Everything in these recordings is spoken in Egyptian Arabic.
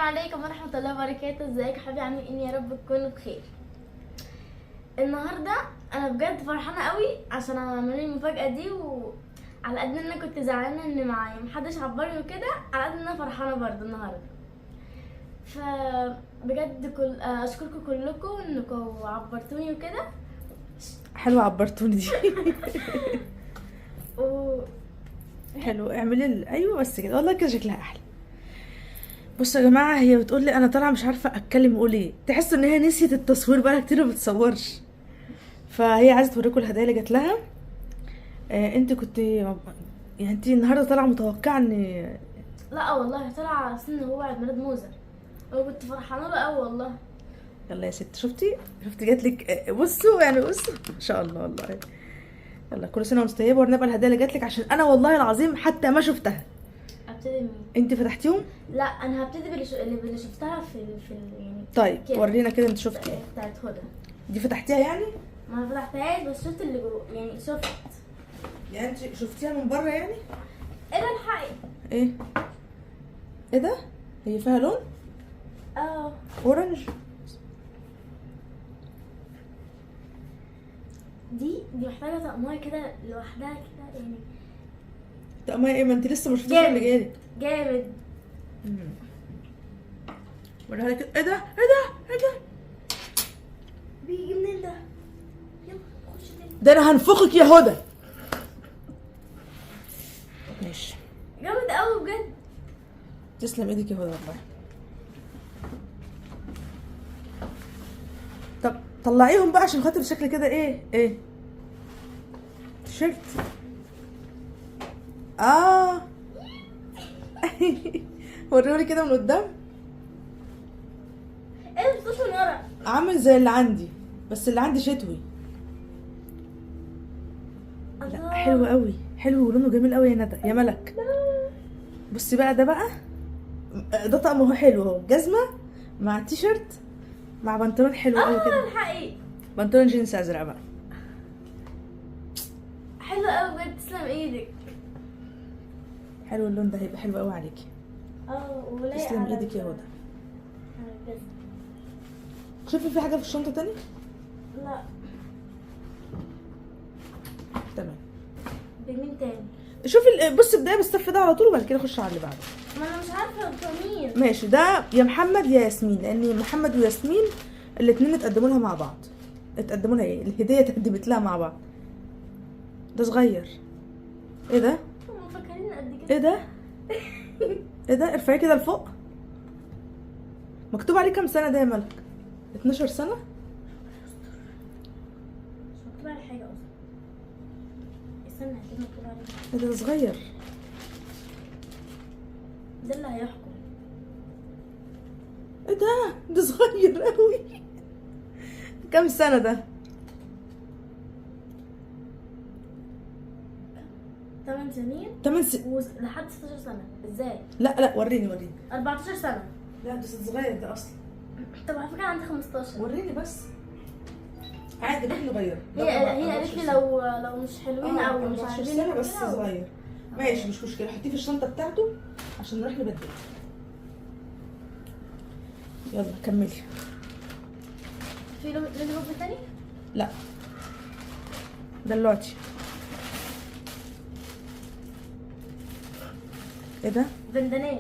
عليكم ورحمة الله وبركاته. ازيك يا حبيبي؟ عاملين ايه؟ يا رب تكونوا بخير. النهارده انا بجد فرحانة قوي عشان عملوا لي المفاجأة دي، وعلى قد ان انا كنت زعلانة ان معايا محدش عبرني وكده، على قد ان انا فرحانة برضه النهارده. فبجد كل اشكركم كلكم انكم عبرتوني وكده. حلوة عبرتوني دي. و حلو، اعملي ايوه بس كده، والله كده شكلها احلى. بصوا يا جماعة، هي بتقول لي انا طالعه مش عارفه اتكلم اقول ايه، تحس ان هي نسيت التصوير بقالها كتير ما بتصورش، فهي عايزه توريكم الهدايا اللي جات لها. انت كنت يعني انت النهارده طالعه متوقعه ان لا والله طلع على سن هو عيد ميلاد موزة، وكنت فرحانة له قوي والله. يلا يا ست، شفتي جات لك. بصوا يعني بصوا ان شاء الله والله. يلا كل سنة وانت طيبة. ورينا بقى الهدايا اللي جات لك، عشان انا والله العظيم حتى ما شفتها. ابتدي مين؟ انت فتحتيهم؟ لا انا هبتدي باللي شفتها في يعني طيب كده. ورينا كده انت شفتي ايه. بتاعت هدى دي فتحتيها يعني؟ ما فتحتهاش، بس شفت اللي جوه يعني. شفت يعني انت شفتيها من بره يعني؟ ايه ده؟ الحقي. ايه ايه ده؟ هي فيها لون؟ اه orange. دي محتاجه طقميه كده لوحدها كده يعني. طب ما ايه، ما انت لسه ما شفتيش اللي جالك. جامد. وريها لك. ايه ده؟ ايه ده؟ ايه ده؟ بيجي منين ده؟ يلا خش تاني. ده انا هنفخك يا هدى. ماشي. جامد قوي بجد. تسلم ايدك يا هدى والله. طب طلعيهم بقى عشان خاطر شكل كده. ايه ايه تيشيرت؟ وريهولي كده من قدام. ايه ده؟ من ورا عامل زي اللي عندي، بس اللي عندي شتوي. لا حلو قوي، حلو ولونه جميل قوي يا ندى يا ملك. بصي بقى ده بقى، ده طقمه حلو اهو، جزمه مع تيشيرت مع بنطلون حلو قوي كده. الحقي. بنطلون جينز ازرق بقى. حلو قوي بجد، تسلم ايدك. حلو اللون ده، هيبقى حلو قوي عليكي. ولايق. تسلم ايدك يا هدى. شوفي في حاجة في الشنطة تاني؟ لا. تمام. بمين تاني؟ شوفي بصي ابداي بالصف ده على طول وبعد كده خش على اللي بعده. ما انا مش عارفه بتوع مين. ماشي، ده يا محمد يا ياسمين، لان محمد وياسمين الاثنين اتقدموا لها مع بعض. اتقدموا لها ايه؟ الهدية اتقدمت لها مع بعض. ده صغير. ايه ده؟ هم مفكرين قد كده. ايه ده؟ ايه ده؟ ارفعي كده لفوق. مكتوب عليه كام سنة ده يا ملك؟ 12 سنة؟ مش مكتوب عليه حاجة اصلا. استنى هجيب مكتوب عليه. ايه ده صغير. ده اللي هيحكم. ايه ده؟ ده صغير قوي. كام سنة ده؟ 8 سنين. 8 سنين لحد 16 سنة. ازاي؟ لا لا وريني وريني. 14 سنة. لا ده صغير ده اصلا. طب على فكرة عندي 15. وريني بس. عادي نروح نغير. هي قالت لي لو مش حلوين او مش عاجبين سنة بس صغير. ماشي مش مشكلة، حطيه في الشنطة بتاعته عشان نروح نبدله. يلا كملي. في لون تاني؟ لا دلوقتي. ايه ده؟ بندانات.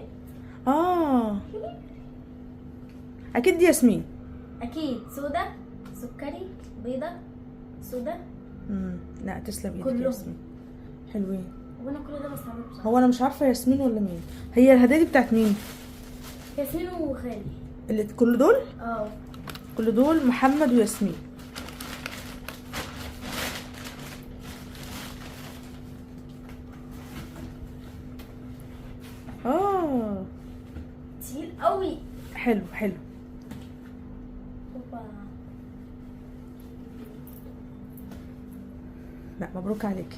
اكيد دي ياسمين. اكيد. سودا، سكري، بيضة، سودا. لا تسلم ايدك يا ياسمين، حلوين. وانا كل ده بستعمله بصراحة. هو انا مش عارفه ياسمين ولا مين. هي الهدايا دي بتاعت مين؟ ياسمين وخالي. اللي كل دول؟ كل دول محمد وياسمين. تقيل قوي. حلو حلو. اوبا. لا مبروك عليكي.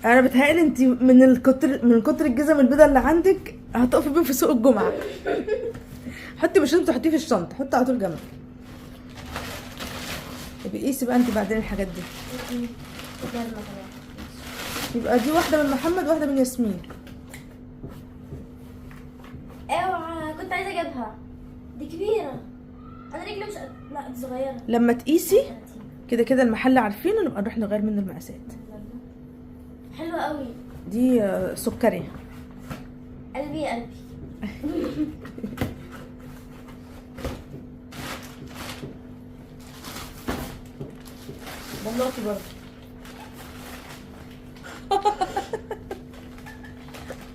انا بتهيألي انت من كتر الجزم البيضاء اللي عندك هتقفي بيهم في سوق الجمعة. حطي، مش لازم تحطيه في الشنطة، حطي على طول جنبك. طب قيسي بقى انت بعدين الحاجات دي. يبقى دي واحدة من محمد واحدة من ياسمين. اوعى، كنت عايزه اجيبها. دي كبيرة، انا رجلي مش لا دي صغيرة. لما تقيسي 30. كده كده المحل عارفينه، نبقى نروح نغير منه المقاسات. حلوة قوي. دي سكري. قلبي قلبي. بلاطي برضه.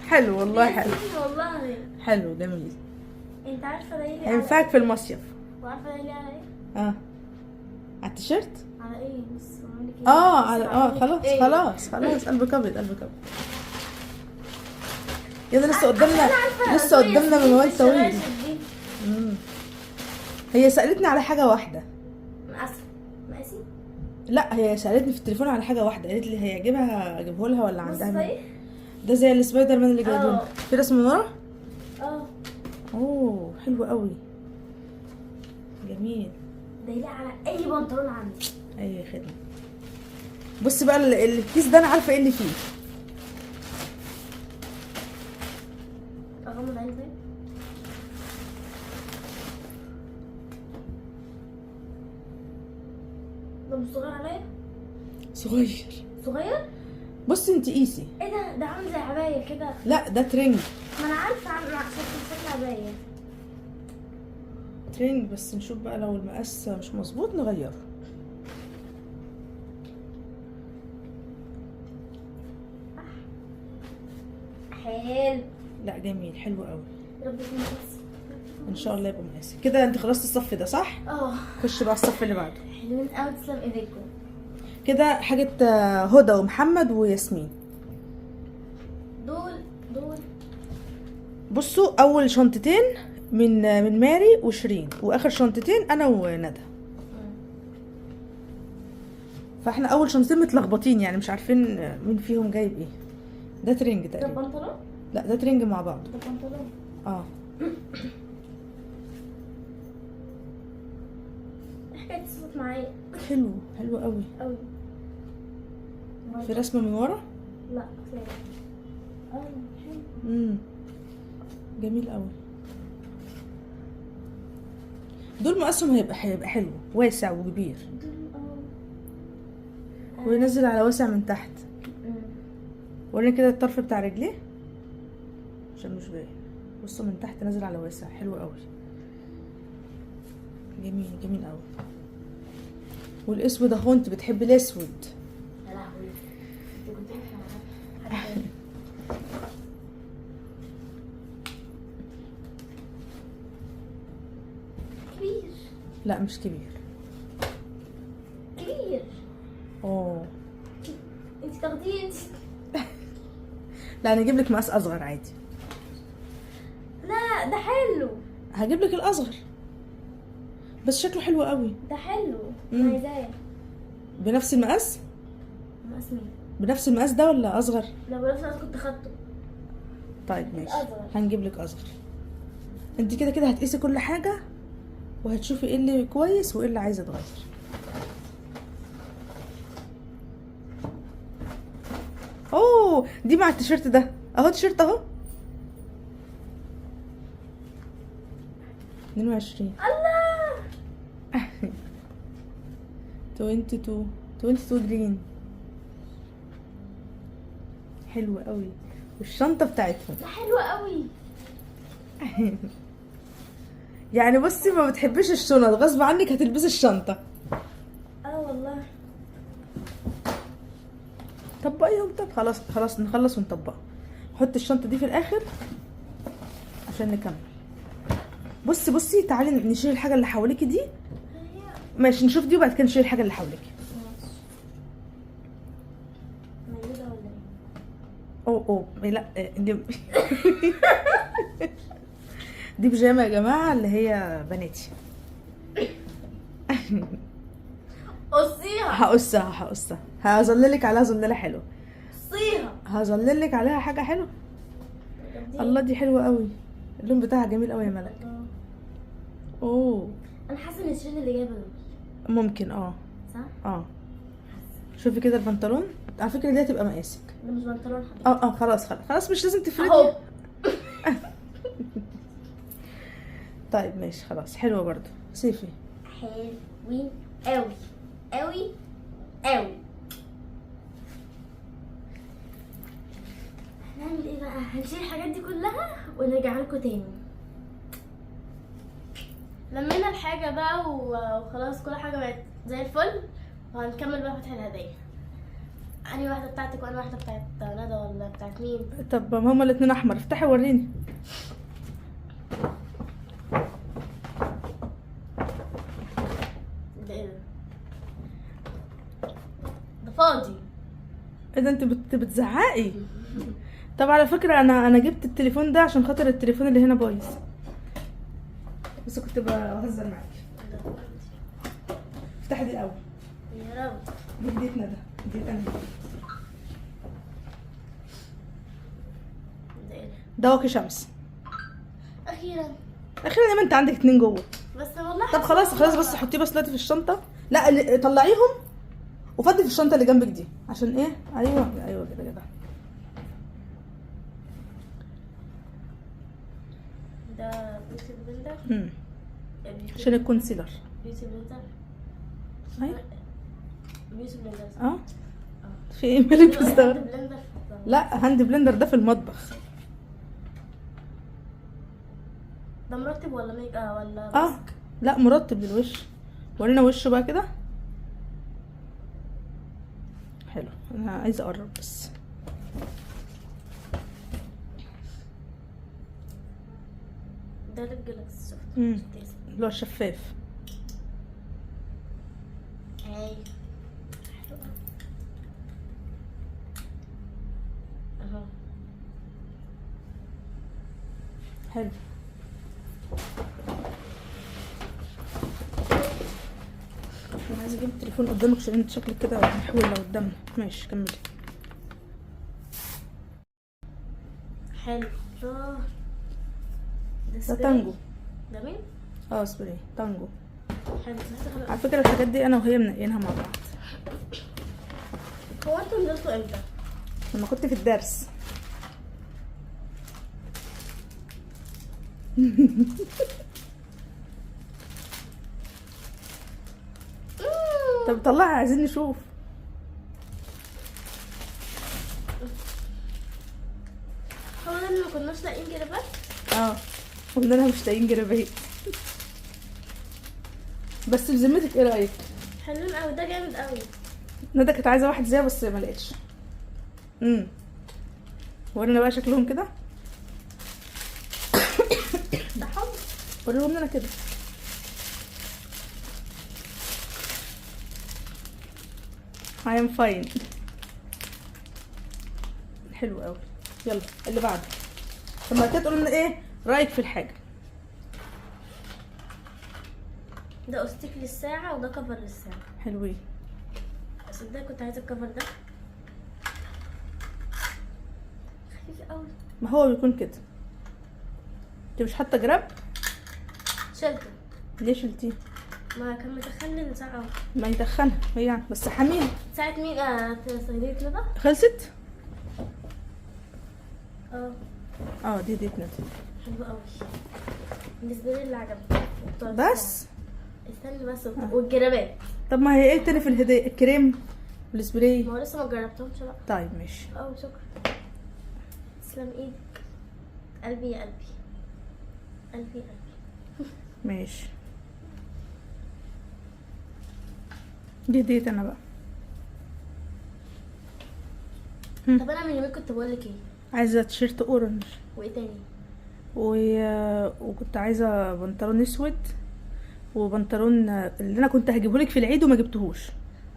حلو والله، حلو والله حلو جميل. انت عارفه ده يليق على هينفعك في المصيف. وعارفه ده يليق على ايه؟ على التيشيرت؟ على ايه؟ بص بعمل لك ايه؟ بص على بعمل لك خلاص إيه؟ خلاص خلاص، قلبك ابيض قلبك ابيض. يلا لسه قدامنا، أنا عارفة لسه قدامنا في موال طويل. الشباشب دي. هي سألتني على حاجة واحدة. مقاسها مقاسي؟ لا هي سألتني في التليفون على حاجة واحدة، قالت لي هيعجبها اجيبه لها ولا بص عندها. طيب. ده زي السبايدر مان اللي جايبه. في رسم من ورا؟ اوه حلو قوي، جميل. ده يليق على اي بنطلون عندي. اي خدمة. بصي بقى الكيس ده انا عارفة ايه اللي فيه. اغمض عيني طيب. ده مش صغير عليا؟ صغير. صغير؟ بصي انت قيسي. ايه ده؟ ده عامل زي عباية كده. لا ده ترنج. ما انا عارفة، عامل شكل عباية. ترنج، بس نشوف بقى لو المقاس مش مظبوط نغيره. حلو. لا جميل، حلو قوي. رب يكون مقاسي. ان شاء الله يبقى مقاسي. كده انت خلصتي الصف ده صح؟ خش بقى الصف اللي بعده. حلوين قوي، تسلم ايديكم. كده حاجة، هدى ومحمد وياسمين. دول. بصوا اول شنطتين من ماري وشيرين، واخر شنطتين انا وندى. فاحنا اول شنطتين متلخبطين، يعني مش عارفين مين فيهم جايب ايه. ده ترنج ده تقريبا. بنطلون؟ لا ده ترنج مع بعض. ده بنطلون. حكاية الصوت معايا. حلو، حلو قوي. قوي. في رسمة من ورا؟ لا، طلع. حلو. جميل قوي. دول مقاسهم هيبقى حلو، واسع وكبير. دول، وينزل على واسع من تحت. وريني كده الطرف بتاع رجليه عشان مش باين. بصوا من تحت نازل على واسع، حلو قوي. جميل، جميل قوي. والاسود اهو، انت بتحبي الاسود. يا لهوي، انت كنت عارفة. كبير. لا مش كبير. كبير. انت تاخديه انت. لا انا اجيب لك مقاس اصغر عادي. لا ده حلو. هجيب لك الاصغر بس شكله حلو قوي. ده حلو. انا عايزاه. بنفس المقاس؟ مقاس مين؟ بنفس المقاس ده ولا اصغر؟ لو بنفس المقاس كنت خدته. طيب ماشي، الأصغر. هنجيب لك اصغر. انت كده كده هتقيسي كل حاجه وهتشوفي ايه اللي كويس وايه اللي عايزه تغير. دي مع التيشيرت ده اهو، التيشيرت اهو 22. الله. 22، 22 جرين. حلو قوي. والشنطة بتاعتهم ده حلو قوي. بصي ما بتحبيش الشنط، غصب عنك هتلبسي الشنطة. والله. طبقيهم. طب خلاص نخلص ونطبقهم. حط الشنطة دي في الآخر عشان نكمل. بصي تعالي نشيل الحاجة اللي حواليكي دي. ماشي، نشوف دي وبعد كده نشيل الحاجة اللي حواليكي. ماشي. موجودة ولا ايه؟ لا، دي بيجامة يا جماعة اللي هي بناتي. قصيها. هقصها. هظللك عليها ظلالة حلوة. قصيها. هظللك عليها حاجة حلوة. الله دي حلوة قوي، اللون بتاعها جميل قوي يا ملك. انا حاسة ان شيرين اللي جايبة دول. ممكن، صح؟ حاسة. شوفي كده البنطلون، على فكرة دي هتبقى مقاسك. ده مش بنطلون حبيبي. خلاص، خلاص، خلاص، مش لازم تفردي. اهو. طيب ماشي خلاص، حلوة برضو صيفي. حلوين قوي قوي قوي. هنعمل ايه بقى؟ هنشيل الحاجات دي كلها ونرجع لكم تاني. لمينا الحاجة بقى وخلاص كل حاجة بقت زي الفل، وهنكمل بقى فتح الهدايا. انهي واحدة بتاعتك وانهي واحدة بتاعت ندى ولا بتاعت مين؟ طب ما هما الاتنين احمر، افتحي وريني. ده ايه ده؟ ده فاضي. ايه ده انت بتزعقي؟ طب على فكرة انا جبت التليفون ده عشان خاطر التليفون اللي هنا بايظ، بس كنت بهزر معاكي. افتحي دي الاول. يا رب. دي هدية ندى، دي انا. ده ايه ده؟ ده واقي شمس. اخيرا. اخيرا يا ما انت عندك 2 جوه. بس والله طب خلاص خلاص، بس حطيه بس دلوقتي في الشنطة. لا طلعيهم وفضي في الشنطة اللي جنبك دي عشان ايه؟ ايوه ايوه كده كده. ده beauty blender. عشان ال concealer. beauty blender. ايوه beauty blender. اه في ايه مالك بتستغرب؟ hand blender. لا hand blender ده في المطبخ. ده مرطب ولا make ولا mask؟ لا مرطب للوش. ورينا وشه بقى كده. حلو، انا عايزه اقرب بس. ده lip gloss شفته. اللي هو الشفاف. اي حلو اهو. حلو. انا عايزه اجيب التليفون قدامك عشان انت شكلك كده محوله قدامنا. ماشي كملي. حلو. ده ده تانجو. ده مين؟ سبراي تانجو. حلو. على فكرة الحاجات دي انا وهي منقينها مع بعض. هو انتوا نزلتوا امتى؟ لما كنت في الدرس. طب طلعها عايزين نشوف. هو ده اللي ما كناش لاقيين جرابات؟ قلنا لها مش لاقيين جرابات. بس بذمتك ايه رايك؟ حلوين قوي، ده جامد قوي. ندى كانت عايزه واحد زيها بس ما لقيتش. ورينا بقى شكلهم كده. ده حب. وريهم لنا كده. I am fine. حلو قوي. يلا اللي بعده. طب ما كده تقول لنا ايه رايك في الحاجة؟ ده استيك للساعة وده كفر للساعة. حلوين. صدق كنت عايزه الكفر ده. خفيف قوي. ما هو بيكون كده. انت مش حاطه جراب؟ شلته. ليه شلتيه؟ ما كان مدخن الساعة. ما يدخنها هي يعني، بس حاميها. ساعة مين؟ في صيدلية ندى. خلصت؟ دي ندى. حلوة قوي. بالنسبة لي اللي عجبني بس؟ استني بس. والجرابات. طب ما هي ايه تاني في الهدية؟ الكريم والسبراي. ما هو لسه ما جربتهمش بقى. طيب ماشي. شكرا. تسلم ايدك. قلبي يا قلبي. قلبي يا قلبي. ماشي. دي هدية انا بقى. طب انا من يومين كنت بقول لك ايه؟ عايزه تيشيرت orange. وايه تاني؟ وكنت عايزه بنطلون اسود وبنطلون اللي انا كنت هجيبه لك في العيد وما جبتهوش.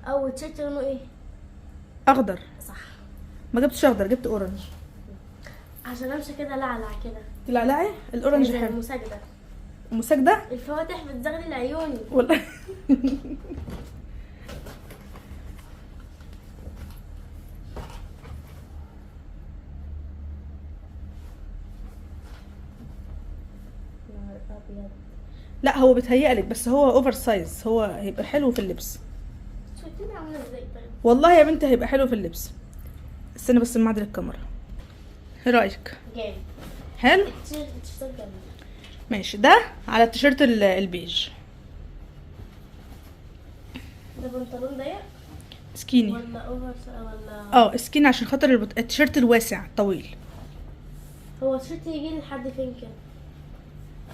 او تيشيرت لونه ايه؟ اخضر. صح. ما جبتش اخضر، جبت orange. عشان امشي كده لعلع كده. تلعلعي؟ ال orange حلو. مساجده. مساجده؟ الفواتح بتزغلل عيوني. والله. لا هو بيتهيألك بس هو oversize، هو هيبقى حلو في اللبس. شايفين عامله ازاي؟ طيب والله يا بنتي هيبقى حلو في اللبس. استني بس اما اعدل الكاميرا. ايه رايك؟ جامد. حلو؟ التيشيرت جامد. ماشي، ده على التيشيرت البيج. ده بنطلون ضيق skinny. ولا over ولا؟ اه skinny عشان خاطر التيشيرت الواسع الطويل. هو التيشيرت يجي لحد فين كده؟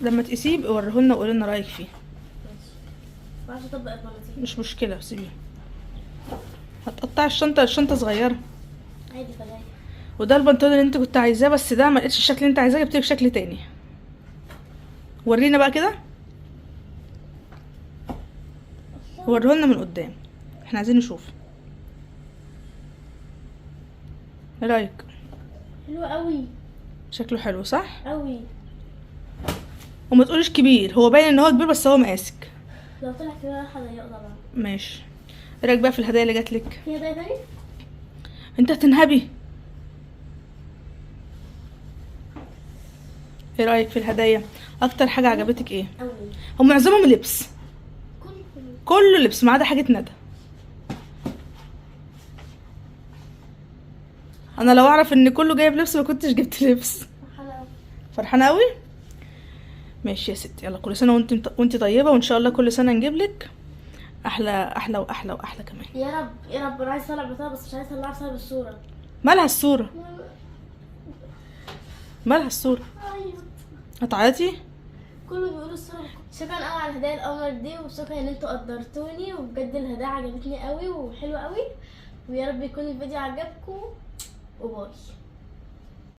لما تقيسيه يبقى وريهولنا وقولي لنا رايك فيه. ماشي، معرفش اطبق البناطيل. مش مشكلة، سيبيه. هتقطعي الشنطة، الشنطة صغيرة. عادي خليها. وده البنطلون اللي انت كنت عايزاه، بس ده ما لقيتش الشكل اللي انت عايزاه، جبتلك شكل تاني. ورينا بقى كده، وريهولنا من قدام، احنا عايزين نشوف. ايه رايك؟ حلو قوي. شكله حلو صح؟ قوي. وما تقوليش كبير، هو باين ان هو كبير بس هو مقاسك. لو طلع كبير هضيقه طبعا. ماشي. ايه رايك بقى في الهدايا اللي جاتلك؟ في هدايا تاني؟ انت هتنهبي. ايه رايك في الهدايا؟ اكتر حاجة عجبتك ايه؟ قوي. هم معظمهم لبس. كله كله لبس ما عدا حاجة ندى. انا لو اعرف ان كله جايب لبس ما كنتش جبت لبس. فرحانة قوي. فرحانة قوي. ماشي يا ستي، يلا كل سنة وانت طيبة، وان شاء الله كل سنة نجيب لك احلى احلى واحلى واحلى كمان. يا رب يا رب. انا عايزه اطلع بطاقة بس مش عايزه اطلعها بسبب الصورة. مالها الصورة؟ مالها الصورة؟ عيط. هتعيطي؟ كله بيقول الصورة. شكرا قوي على الهدايا القمر دي، وشكرا ان انتوا قدرتوني، وبجد الهدايا عجبتني قوي وحلوه قوي، ويا رب يكون الفيديو عجبكم، وباي.